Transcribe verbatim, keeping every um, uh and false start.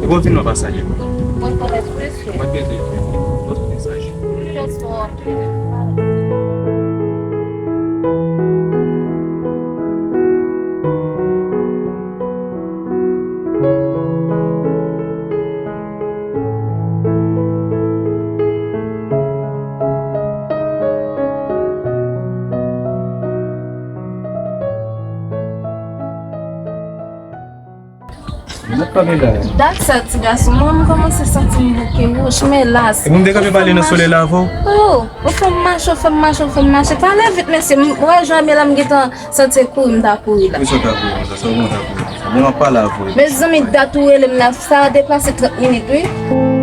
Bon, vin nan pa salye. Mwen konnen tou, mesye. Mwen te di, bon, mesaj. Just for Mwen pa gen la. Dat sa, ti gason, mwen, m kòmanse santi m bouke wouch, men la. Epi m te kanpe pale nan solèy la avè w? Oh, ou fè m mache, ou fè m mache, ou fè m mache. Pale vit, mesye. M wè jan m ye la, m gentan santi kouri, m ta kouri la. Poukisa w ta kouri konsa? Sa w konn ta kouri konsa? Mwen, m ap pale avè w. Mezanmi, dat ou rele m la, sa deplase trant minit, wi.